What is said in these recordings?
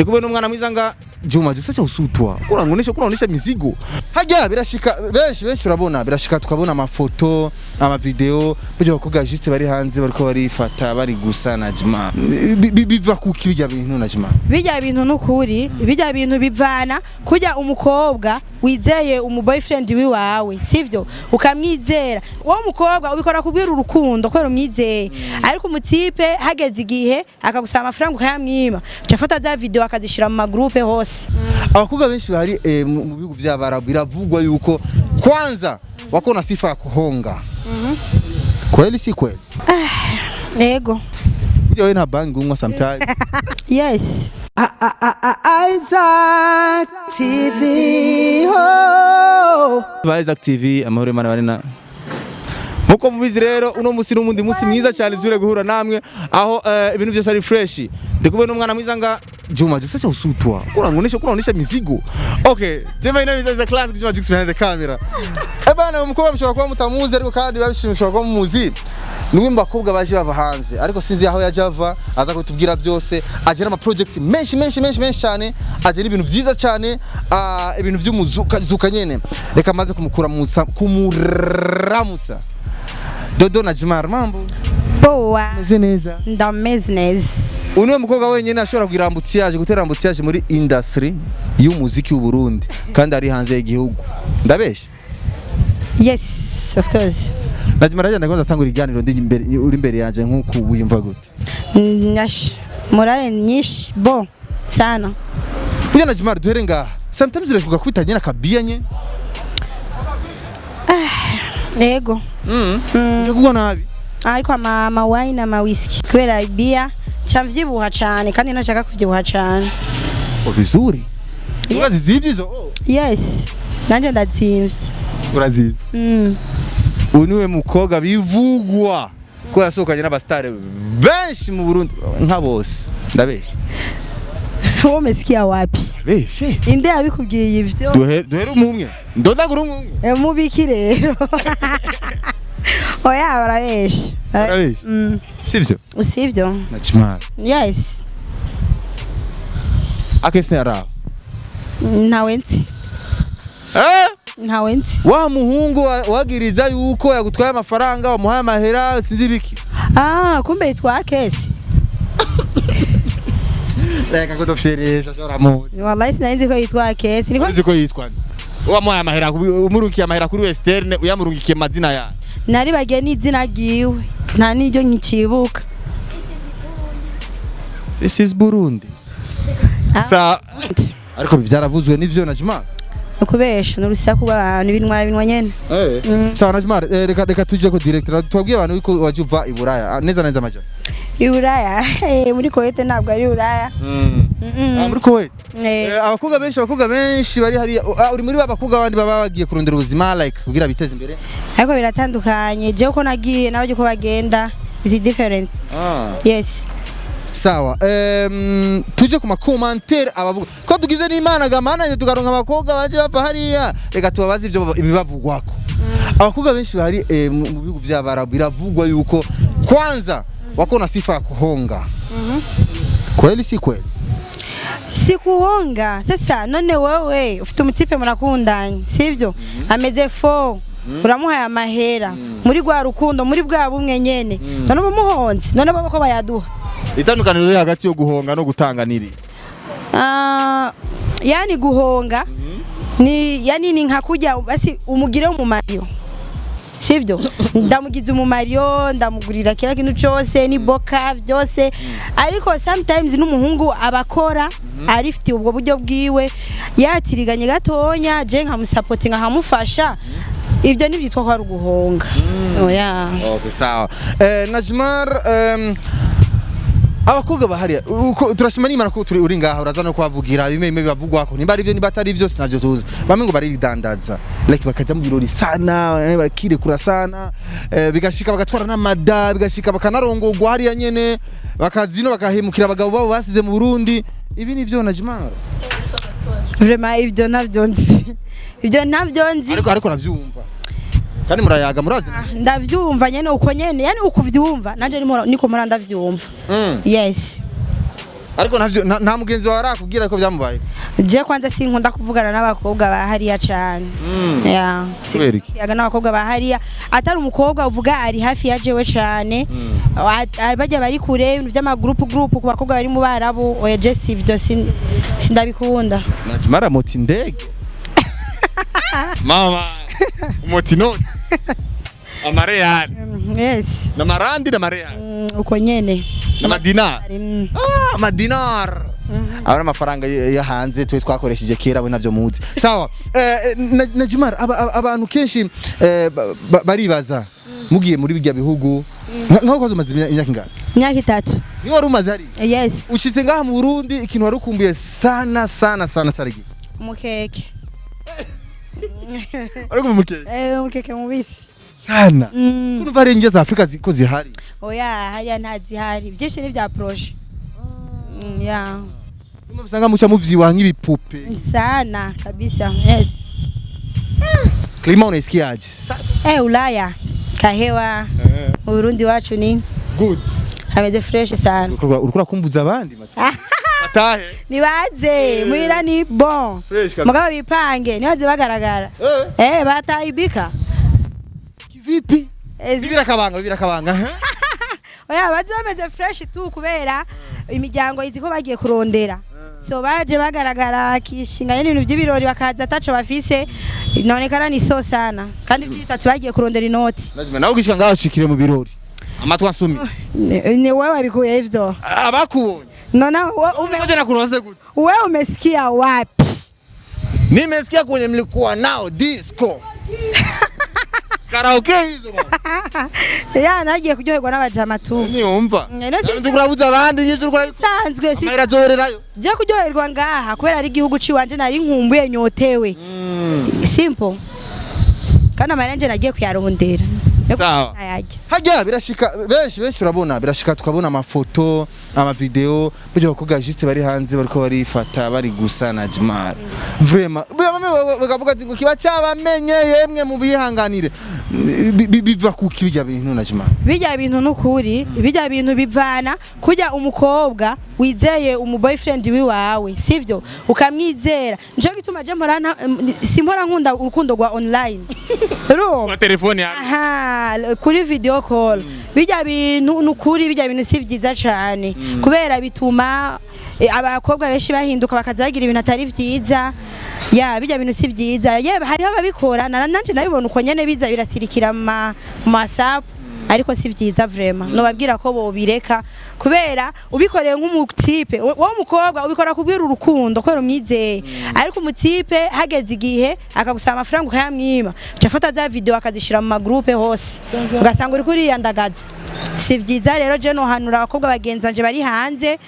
Ndi kumwe n'umwana mwiza nga Juma Jux. Acha usutwa, kurangonesha kunaonesha mizigo hajya. Birashika benshi benshi, turabona birashika tukabona amafoto, amavideo buryo abakobwa juste bari hanze bariko barifata bari gusa. Najma, biva kuki bijya bintu, Najma? Bijya bintu nukuri, bijya bintu bivana kujya umukobwa wizeye umu boyfriend wiwawe, sivyo? Ukamwizera uwo mukobwa, ubikora kubwira urukundo kubera umwizeye, ariko umutipe hageze igihe akagusaba amafaranga ukayamwima, aca afata za video akazishira mu magroupe hose. Abakobwa benshi bari mu bihugu vy'Abarabu biravugwa yuko kwanza wako na sifa ya kuhonga. Kweli si kweli? Ego. Burya wewe nta bangi unywa sometimes? Yes. Isaac TV. Oh. Ba Isaac TV, amahoro Imana barina. Nkuko mubizi rero, uno musi n'umundi musi mwiza cyane zure guhura namwe aho ibintu byose ari fresh. Ndi kumwe n'umwana mwiza nga Juma Jux. Acha usutwa, kurangonesha kunaonesha mizigo. Okay, Jema ina is a classic Juma Jux behind the camera. Eh bana, umukobwa mushobora kuba mutamuzi, ariko kandi babishimye mushobora kuba mumuzi. Ni umwe mu bakobwa baje bava hanze, ariko sinzi aho yaje ava, aza kutubwira byose. Agira ama project menshi menshi menshi menshi cyane, agira ibintu byiza cyane, ibintu by'umuzuka zuka nyene. Reka maze kumukura musa kumuramutsa. Dodo Najmar, mambo? Poa. Meze neza? Ndameze neza. Uyu niwe mukobwa wenyine ashobora kugira embouteillage, gutera embouteillage muri industry y'umuziki w'u Burundi kandi ari hanze y'igihugu. Ndabesha? Yes, of course. Najmar, rajya ndagomba atangura iganiro ndi imbere, uri imbere yanje nk'uku, wiyumva gute? Nyash morale nyinshi bo sana. Burya Najmar, duhere ngaha, sometimes urashobora kwita nyine akabiya nye? Ego. Kugwa nabi? Ariko ama wine, ama whisky, kubera bia ca mvyibuha cane kandi ntashaka kuvyibuha cane. Oh, vizuri. Urazizivye izo? Oh. Yes, nanje ndazimvye. Urazivye? Mm. Uyu niwe mukobwa bivugwa ko yasohokanye n'abasitari benshi mu Burundi, nka bose. Ndabesha? Wowe umesikia wapi? Beshe. Inde yabikubwiye ivyo? Duhere umwe, ndondagura umwe. Eh, mubiki rero? Oya, barabesha. Barabesha? Mm. Sivyo? Sivyo. Najmar. Yes. Akese araho? Ntawe nzi. Eh? Ntawe nzi. Wa muhungu wagiriza yuko yagutwaye amafaranga, wamuhaye amahera, sinzi biki. Ah, kumbe yitwa Kesi. Reka kudufyeresha, shora muzi. Wallahi sinari nzi ko yitwa Kesi, niko. Uzi ko yitwa nde? Wamuhaye amahera, umurungikiye amahera kuri Western, uyamurungikiye mazina ya Nari bagiye n'izina ryiwe, nta n'iryo nkicibuka. This is Burundi. Ah. Sa ariko byaravuzwe nivyo, Najma? Ukubesha n'urusaku rw'abantu, ibinwa binwa nyene. Eh. Sawa Najma, reka tuje ko direct. Twabwiye abantu yuko waje uva i Buraya. Ah, neza neza amaja. I Buraya, muri Kuwait, ntabwo ari Buraya. Ah, muri Kuwait. Eh. Abakobwa benshi bari hariya, uri muri ba bakobwa abandi baba bagiye kurondera ubuzima, like kugira biteze imbere. Ariko biratandukanye, jewe uko nagiye nawe uko bagenda is different. Yes. Sawa, tuje ku makomantere abavuga ko tugize n'Imana gamana tukaronka abakobwa baje bava hariya. Reka tubabaze ivyo ibibavugwako. Abakobwa benshi bari mu bihugu vy'Abarabu biravugwa yuko kwanza wako na sifa ya kuhonga. Kweli si kweli? Si kuhonga. Sasa none wewe ufite umutipe murakundanye, sivyo? Ameze fo, uramuhaye amahera muri rwa rukundo, muri bwa bumwe nyene, none uba umuhonze? None bo ko bayaduha? Itandukaniro riri hagati yo guhonga no gutanga niri? Ah, yani guhonga ni yani ni nka kujya basi umugire umumariyo, sivyo? Ndamugize umumariyo, ndamugurira kila kintu cyose, ni boka byose, ariko sometimes n'umuhungu abakora arifitiye ubwo buryo bwiwe, yatiriganye gatonya, je nkamusapotinga, nkamufasha. Ibyo ntibyitwa ko ari uguhonga, oya. Okay, sawa. Najmar, abakobwa bahari uko turashima n'Imana ko turi uri ngaha, uraza no kubavugira bimwe bimwe bivugwako, nimba ari byo nimba atari byo sinavyo tuzi. Bamwe ngo baridandaza, like bakaja mu birori sana, bakirekura sana, bigashika bagatwara n'amada, bigashika bakanarongogwa hariya nyene, bakazino bakahemukira abagabo babo basize mu Burundi. Ibi nivyo, Najmar? Vraiment ibyo ntabyo nzi, ibyo ntabyo nzi. Ariko navyumva kandi murayaga, murazi. Ndavyumva nyene uko nyene, yani uko uvyumva nanje niko mpora ndavyumva. Yes. Ariko ntavyo nta mugenzi wawe arakubwira ko byamubaye? Je kwanza sinkunda kuvugana n'abakobwa ba hariya cane. Yeah. Kubera iki? Yaga n'abakobwa ba hariya, atari umukobwa uvuga ari hafi ya jewe cane. Bajya bari kure, ibintu by'ama groupe groupe ku bakobwa bari mu Barabu, oya, je si ivyo, sindabikunda. Mara moti ndege mama moti noti amareyali. Yes. N'amarandi n'amareyali. Uko nyene. N'amadinari. Ah, amadinar aba ari amafaranga yo hanze twe twakoresheje kera, we navyo muzi. Sawa. Najimar, abantu kenshi baribaza mugiye muri bijya bihugu nkaho kwazo umaze imyaka ingahe? Imyaka 3. Niyo wari umaze hariya? Yes. Ushitse ngaha mu Burundi, ikintu wari ukumbuye sana sana sana cyari iki? Umukeke. Ariko mu mukeke? Eh, umukeke mubisi. Sana. Kuno hari indya za Afrika ko zihari. Oya, hariya ntazihari, vyinshi ni vya projet. Yeah. Nimwe usanga muca muvyibuha nk'ibipupe. Sana kabisa, yes. Climat unaisikiaje? Eh, Ulaya kahewa, mu Burundi wacu ni Good. hameze fresh sana. Uriko urakumbuza abandi masikini batahe. Nibaze muhira ni bon. Fresh kabisa. Mugabo bipange, nibaze bagaragara. Eh, batayibika. Kivipi? Eh, Bibira kabanga, bibira kabanga. Oya, baze bameze fresh tu, kubera imiryango izi ko bagiye kurondera, so baje bagaragara kishinganye n'ibintu by'ibirori, bakaza ataco bafise, nonekana ni so sana, kandi byitatu bagiye kurondera inoti. Lazima nawe ugishika ngaho ushikire mu birori. Amatwi asumi. Ni wewe wabikuye ivyo? Abakubonye. Nona Ngoja nakuroze gute? Wewe umesikia wapi? Nimesikia kwenye mlikuwa nao disco. Karaoke hizo bwana. Ya, nagiye kuryoherwa n'abajama tu. Niumva. No, Ndikurabuza abandi nyinshi urikora. Sanzwe si Amahera azorerayo. je kuryoherwa ngaha kubera ari igihugu ciwanje, nari nkumbuye, nyotewe. Simple. Kandi amahera nje nagiye kuyarondera. Sawa. Ayajya. Hajya birashika benshi benshi turabona, birashika tukabona amafoto, amavideo buryo abakobwa juste bari hanze bariko barifata bari gusa na Jimar. Vraiment bakavuga ati ngo kiba cyabamenye, yemwe mu bihanganire. Biva kuki bijya bintu na Jimar? Bijya bintu nukuri, bijya bintu bivana kujya umukobwa wizeye umu boyfriend wiwawe, sivyo? Ukamwizera. Nico gituma je mpora simpora nkunda urukundo rwa online. Urumva? Telefone yawe. Aha, kuri video call. Bijya bintu nukuri, bijya bintu si vyiza cane, kubera bituma abakobwa benshi bahinduka bakaza bagira ibintu atari vyiza. Ya, bijya bintu si vyiza. Yewe, hariho ababikora, nanje nabibona uko nyene biza birasirikira mu WhatsApp, ariko si vyiza vraiment. Nobabwira ko bobireka, kubera ubikoreye nk'umutipe wowe mukobwa ubikora kubwira urukundo kubera umwizeye, ariko umutipe hageze igihe akagusaba amafaranga ukayamwima, aca afata za video akazishira mu magroupe hose, ugasanga uri kuriyandagaza. Si vyiza rero. Je nohanura abakobwa bagenzanje bari hanze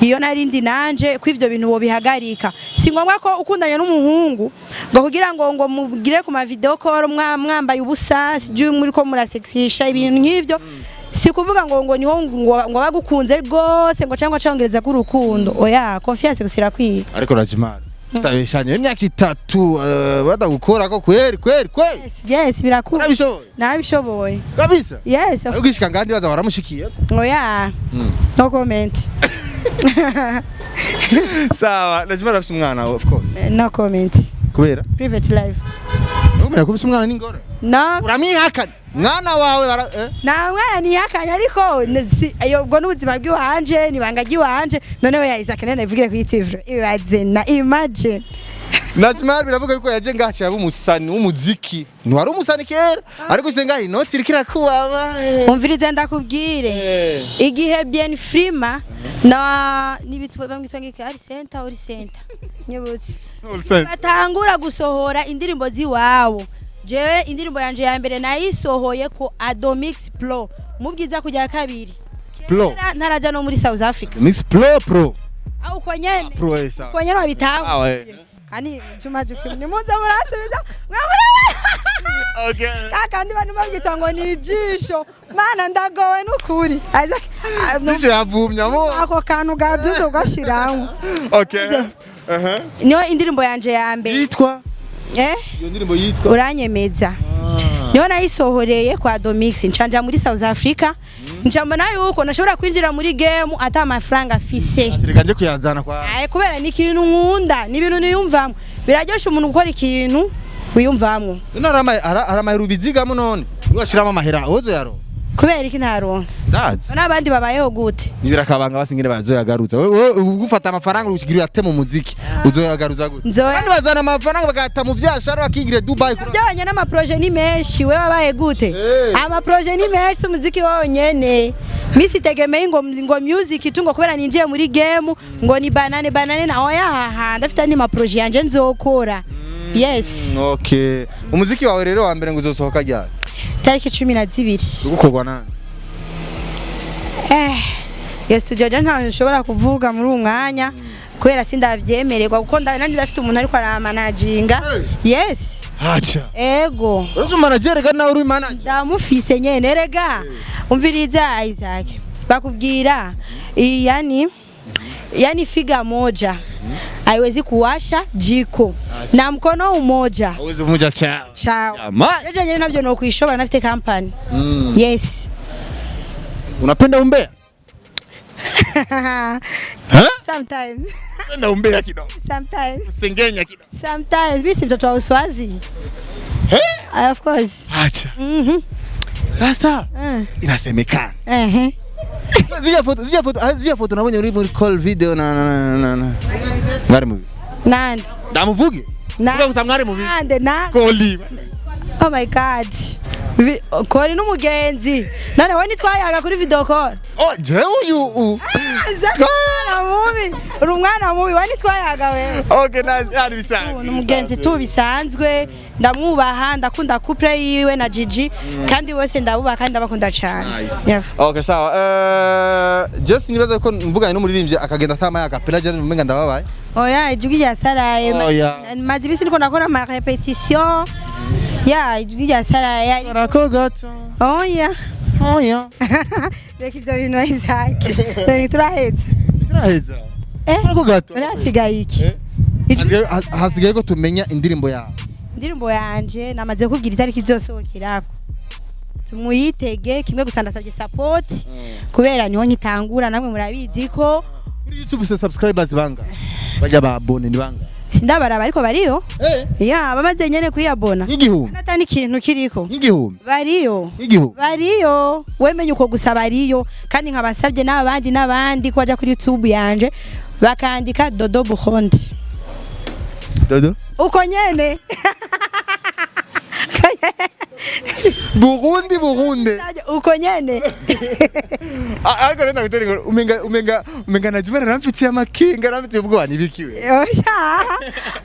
iyo narindi nanje ko ivyo bintu bobihagarika. Si ngombwa ko ukundanye n'umuhungu ngo kugira ngo mugire ku ma video call mwambaye ubusa, sijui muri ko murasexisha, ibintu nk'ivyo. Si kuvuga ngo niho ngo bagukunze rwose ngo cyangwa cyongereza k'urukundo. Oya, confiance gusa irakwiye. Ariko Rajimar, tutabeshanye, imyaka 3 badagukora ko kweri kweri kweri? Yes, birakunda. Urabishoboye? Nabishoboye. Kabisa? Yes. Ariko ugishika ngandi baza baramushikiye? Oya, no comment. Sawa, Rajimar afise umwana, of course? No comment. Kubera? Private life. Umenya ko ufise umwana n'ingora. No. Uramwihakana mwana wawe bara, eh? Nta mwana ntihakanye, ariko ayo ubwo n'ubuzima bw'iwanje, nibanga ry'iwanje. Noneho ya Isaac nene navugire kuri TV, ibaze na imagine. Najmar biravuga yuko yaje ngaha cyaba umusani w'umuziki. Ntiwari umusani kera, ariko use ngaha inoti iriko irakuba. Umvirize ndakubwire. Igihe Bien Frima na nibitwa bamwitwa ngiki, ari center uri center nyibutse, batangura gusohora indirimbo ziwabo, jewe indirimbo yanje ya mbere nayisohoye ku Adomix Pro mu bwiza kujya kabiri. Pro. Kera ntaraja no muri South Africa. Mix Pro Pro. Aho uko nyene. Pro, sawa. Uko nyene wabitaho. Ah, eh. Kandi Juma Jux nimuze murasubiza mwamura. Okay. Kandi bantu babwita ngo ni ijisho, mana ndagowe n'ukuri. Isaac, ah, no. Jisho yavumya mo. Ako kantu gaduze ugashiramo. Okay. Aha. Niyo indirimbo yanje ya mbere. Yitwa? Eh. Iyo ndirimbo yitwa? Uranyemeza, niyo nayisohoreye kwa Domix, ncanja muri South Africa. Ncambona yuko nashobora kwinjira muri game ata amafaranga afise. Reka nje kuyazana kwa Aye, kubera ni ikintu nkunda, ni ibintu niyumvamwo. Biraryoshe umuntu gukora ikintu wiyumvamwo. None hari amahera ubizigamo? None niwashiramo amahera wozoyaronka? Kubera iki ntaronka? Ndazi. N'abandi babayeho gute? Nibirakabanga basingene bazoyagaruza. Wewe ugufata amafaranga ushigira uyate mu muziki, uzoyagaruza gute? Kandi bazana amafaranga bagata mu vyashara, bakigira Dubai Byonyene amaprojet ni menshi. We wabaye gute? Amaprojet ni menshi, umuziki wonyene misi tegemeye ngo music tu, ngo kubera ninjiye muri game ngo ni banane banane na oya. Haha, ndafite andi maprojet yanje nzokora, yes. Okay, umuziki wawe rero wa mbere ngo uzosohoka ryari? Tariki 12. Ugukorwa nande? Iyo studio je ntawe nshobora kuvuga muri uwu mwanya kubera sindavyemererwa, kuko nandi ndafite umuntu ariko aramanaginga. Yes. Acha. Ego. Uretse manager kandi nawe uri manager. Ndamufise nyene. Rega umviriza Isaac, bakubwira yani figa moja haiwezi kuwasha jiko na mkono umoja Hauwezi vunja chao. Chao. Jamani. Jeje nyene navyo no kuishobora, nafite company. Yes. Unapenda umbea? Eh? Sometimes. Unapenda umbea kidogo. Sometimes. Sengenya kidogo. Sometimes. Mimi si mtoto wa uswazi. Eh? Of course. Acha. Sasa inasemekana. Zile foto nabonye muri call video na mwari mubi. Nande? Ndamuvuge? Nande? Gusa mwari mubi. Nande na Koli. Oh my God. Kori n'umugenzi. None we nitwayaga kuri video call? Oh, jewe uyu Umwana mubi. Uri umwana mubi, we nitwayaga we. Okay, nice. Yani bisanzwe. Ni umugenzi tu bisanzwe, ndamwubaha, ndakunda couple yiwe na Gigi, kandi bose ndabubaha kandi ndabakunda cyane. Nice. Yeah. Okay, sawa. Just nibaza ko mvuganye n'umuririmbyi akagenda atamaye akapela, je umenga ndababaye. Oya, ijwi rya Saraye. Oya. Maze iminsi niko ndakora ama répétition. Ya, ijwi rya Saraye. Arako gato. Oya. Oya. Reka ivyo bintu, Isaac. Dore turahetse. Turaheza. Eh? Arako gato. Urasigaye iki? Eh? Hasigaye ko tumenya indirimbo yawe. Indirimbo yanje namaze kubwira itariki izosohokerako, tumuyitege. Kimwe gusa ndasabye support kubera niho nkitangura, namwe murabizi ko Kuri YouTube se subscribers banga? Bajya ba abone ni banga? Sindabaraba, ariko bariyo. Eh. Ya, bamaze nyene kwiyabona. Nk'igihumbi. Ata n'ikintu kiriko. Nk'igihumbi. Bariyo. Nk'igihumbi. Bariyo, wemenye uko gusa bariyo. Kandi nkabasabye n'abandi n'abandi ko baja kuri YouTube yanje bakandika Dodo Burundi. Dodo. Uko nyene. Burundi Burundi. Uko nyene. Ariko rero ndagutera inkuru, umenga Najma aramfitiye amakinga, aramfitiye ubwoba, nibikiwe. Oya,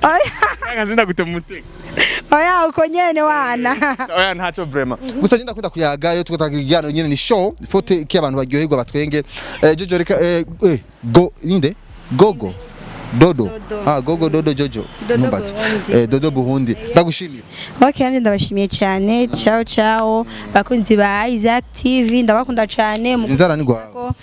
oya. Akazi ndagute mu mutego. Oya, uko nyene wana. Oya, ntacyo vraiment. Gusa njye ndakunda kuyaga iyo tukatanga ikiganiro nyene ni show, fote ki abantu baryoherwa batwenge. Jojo reka go ninde? Gogo. Dodo. Dodo. Ah, Gogo Dodo Jojo. Dodo Ntumbaze. Burundi. Dodo Burundi. Ndagushimiye. Okay, kandi ndabashimiye cyane. Ciao ciao bakunzi ba Isaac TV, ndabakunda cyane. Inzara ni gwawe. Ko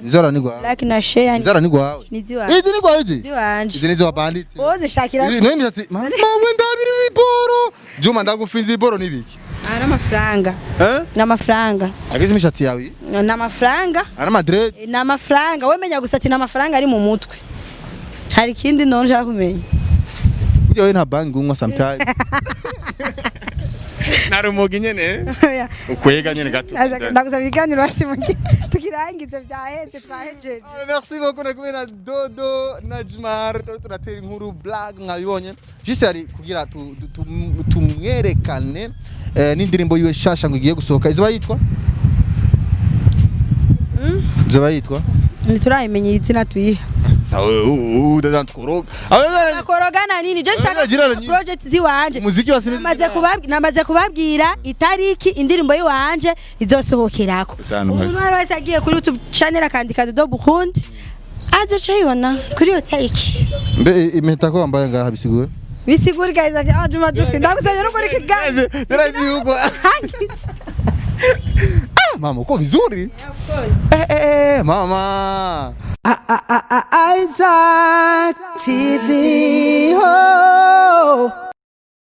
Inzara ni gwawe. like na share. Inzara ni gwawe. Ni ziwanje. Izi ni gwawe izi. Ziwanje. Izi ni zo banditse. Wowe zishakira. Izi nayo imishatsi. Mama we, ndabiri iboro. Juma, ndagufinza iboro nibiki? Ah, n'amafaranga. Eh? N'amafaranga. Ageze imishatsi yawe. N'amafaranga. Ari Madrid. N'amafaranga. We menya gusa ati n'amafaranga ari mu mutwe. Hari ikindi none ushaka kumenya? Burya we nta bangi unywa sometimes. Narumogi nyene. Oya. Ukwega nyene gato. Ndagusaba ibiganiro basi tukirangize, vyaheze, twahejeje. Merci beaucoup, nakumwe na Dodo Najmar, turatera inkuru blague mwabibonye. Juste ari kugira tumwerekane n'indirimbo yiwe nshasha ngo igiye gusohoka. Izoba yitwa? Ntiturayimenyera izina tuyiha. Sawa, uda tukoroga. Bakorogana nini? Je nshaka Jirana nyingi. project ziwanje. Umuziki wa sinzi. Namaze kubabwira itariki indirimbo yiwanje izosohokerako. Itanu Umuntu hasi. wese agiye kuri YouTube channel akandika Dodo Burundi azoca yibona kuri iyo tariki. Mbe impeta ko wambaye ngaha bisigura? Bisigura guys, ah, Juma Jux, ndagusabye no kuri kiganiro. Terazi huko. Ah, mama uko vizuri. Eh, eh, eh, mama. Isaac TV. Oh.